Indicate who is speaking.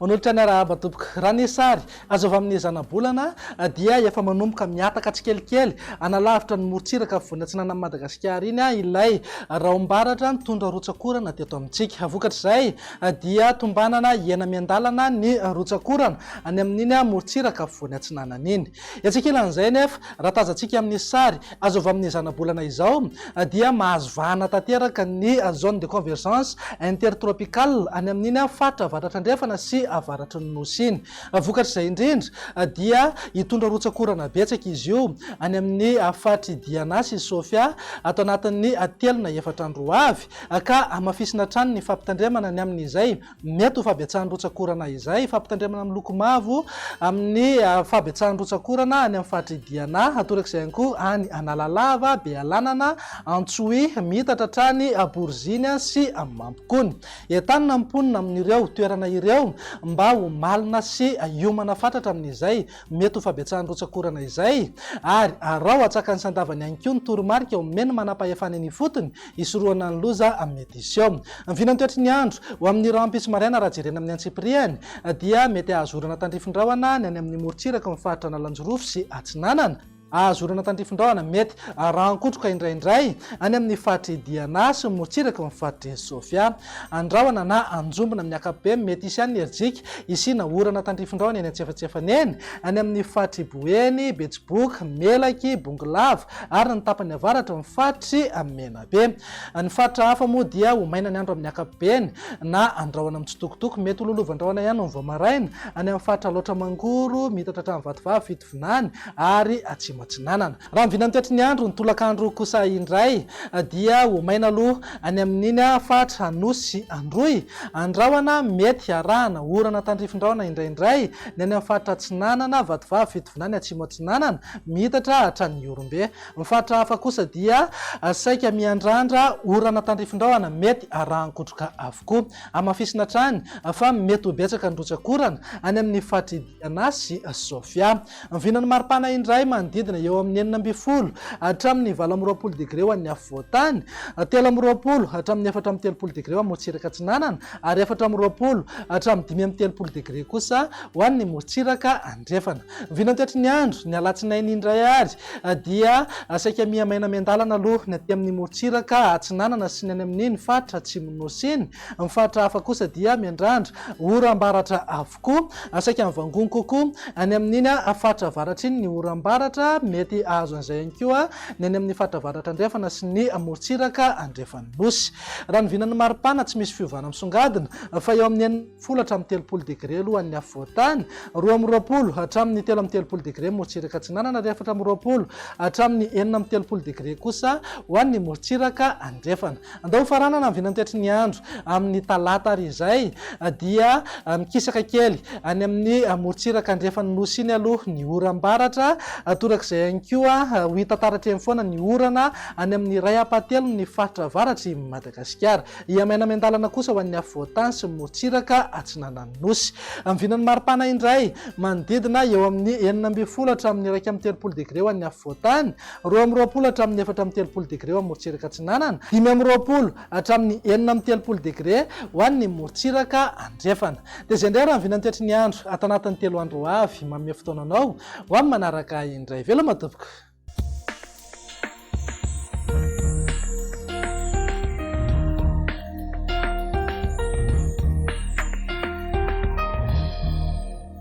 Speaker 1: Manolotra ny arahaba tompoko. Raha ny sary azo avy amin'ny zanabolana dia efa manomboka mihataka tsikelikely hanalavitra ny morontsiraka afovoany atsinanan'i Madagasikara iny ilay rahom-baratra nitondra rotsak'orana teto amintsika. Vokatr'izay dia tombanana hihena miandalana ny rotsak'orana any amin'iny morontsiraka afovoany atsinanana iny. Etsy ankilan'izay anefa, raha tazantsika amin'ny sary azo avy amin'ny zanabolana izao dia mahazo vahana tanteraka ny zone de convergence intertropicale any amin'iny faritra avaratra andrefana sy avaratry ny Nosy iny. Vokatr'izay indrindra dia hitondra rotsak'orana betsaka izy io any amin'ny faritr'i Diana sy Sofia ato anatin'ny telo na efatra andro ho avy ka hamafisina hatrany ny fampitandremana ny amin'izay Mety ho fahabetsahan'ny rotsak'orana izay, fampitandremana miloko mavo amin'ny fahabetsahan'ny rotsak'orana any amin'ny faritr'i Diana, torak'izay ihany koa any Analalava, Bealanana, Antsohihy, miitatra hatrany Boriziny sy Mampikony. Entanina ny mponina amin'ireo toerana ireo mba ho malina sy hiomana fatratra amin'izay mety ho fahabetsahan'ny rotsak'orana izay ary araho atsakany sy andavany ihany koa ny toromarika omen'ny manampahefana eny ifotony hisorohana ny loza mety hiseho. Ny vinantoetry ny andro ho amin'ny rahampitso maraina raha jerena amin'ny antsipiriany dia mety hahazo orana tandrifin-drahona ny any amin'ny morontsiraky ny faritra Analanjirofo sy Atsinanana, hahazo orana tandrifin-drahona mety arahan-kotroka indraindray any amin'ny faritr'i Diana sy ny morontsiraky ny faritr'i Sofia. Andrahona na anjombona amin'ny ankapobeny mety hisy ihany ny herijika hisiana orana tandrifin-drahona eny antsefatsefany eny, any amin'ny faritr'i Boeny, Betsiboka, Melaky, Bongolava ary ny tapany avaratry ny faritr'i Menabe. Ny faritra hafa moa dia ho maina ny andro amin'ny ankapobeny na andrahona mitsitokotoko. Mety ho lolovan-drahona ihany ny vao maraina any amin'ny faritra Alaotra Mangoro, miitatra hatrany Vatovavy, Fitovinany ary Atsimo Atsinanana. Raha ny vinantoetry ny andro ny tolakandro kosa indray dia ho maina aloha any amin'iny faritra Anosy sy Androy. Andrahona mety arahana orana tandrifin-drahona indraindray ny any amin'ny faritra Atsinanana, Vatovavy, Fitovinany, Atsimo Atsinanana, miitatra hatrany Ihorombe. Ny faritra hafa kosa dia saika miandrandra orana tandrifin-drahona mety arahan-kotroka avokoa. Hamafisina hatrany fa mety ho betsaka ny rotsak'orana any amin'ny faritr'i Diana sy Sofia. Ny vinan'ny maripana indray manodidina eo amin'ny 16 hatramin'ny 28 degre ho an'ny afovoan-tany, 23 hatramin'ny 34 degre ho an'ny morontsiraka atsinanana ary 24 hatramin'ny 35 degre kosa ho an'ny morontsiraka andrefana. Ny vinantoetry ny andro, ny alatsinainy indray ary dia saika miha maina miandalana aloha ny aty amin'ny morontsiraka atsinanana sy ny any amin'iny faritra atsimon'ny Nosy iny. Ny faritra hafa kosa dia miandrandra oram-baratra avokoa. Saika mivangongo kokoa any amin'iny faritra avaratra iny ny oram-baratra. Mety hahazo an'izay ihany koa ny any amin'ny faritra avaratra andrefana sy ny morontsiraka andrefan'ny Nosy. Raha ny vinan'ny maripana, tsy misy fiovana misongadina fa eo amin'ny 60 hatramin'ny 30 degre aloha ny afovoan-tany, 22 hatramin'ny 33 degre morontsiraka atsinanana ary 24 hatramin'ny 36 degre kosa ho an'ny morontsiraka andrefana. Andao hofaranana ny vinantoetry ny andro amin'ny talata ary izay dia mikisaka kely any amin'ny morontsiraka andrefan'ny Nosy iny aloha ny oram-baratra, torak'izay ihany koa ho hita taratra eny foana ny orana any amin'ny iray ampahatelon'ny faritra avaratr'i Madagasikara. Hihamaina miandalana kosa ho an'ny afovoan-tany sy ny morontsiraka atsinanan'ny Nosy. Amin'ny vinan'ny maripana indray, manodidina eo amin'ny 16 hatramin'ny 31 degre ho an'ny afovoan-tany, 22 hatramin'ny 34 degre ho an'ny morontsiraka atsinanana, 25 hatramin'ny 36 degre ho an'ny morontsiraka andrefana. Dia izay indray raha ny vinantoetry ny andro ato anatin'ny telo andro ho avy. Manome fotoana anao ho amin'ny manaraka indray. Veloma tompoko.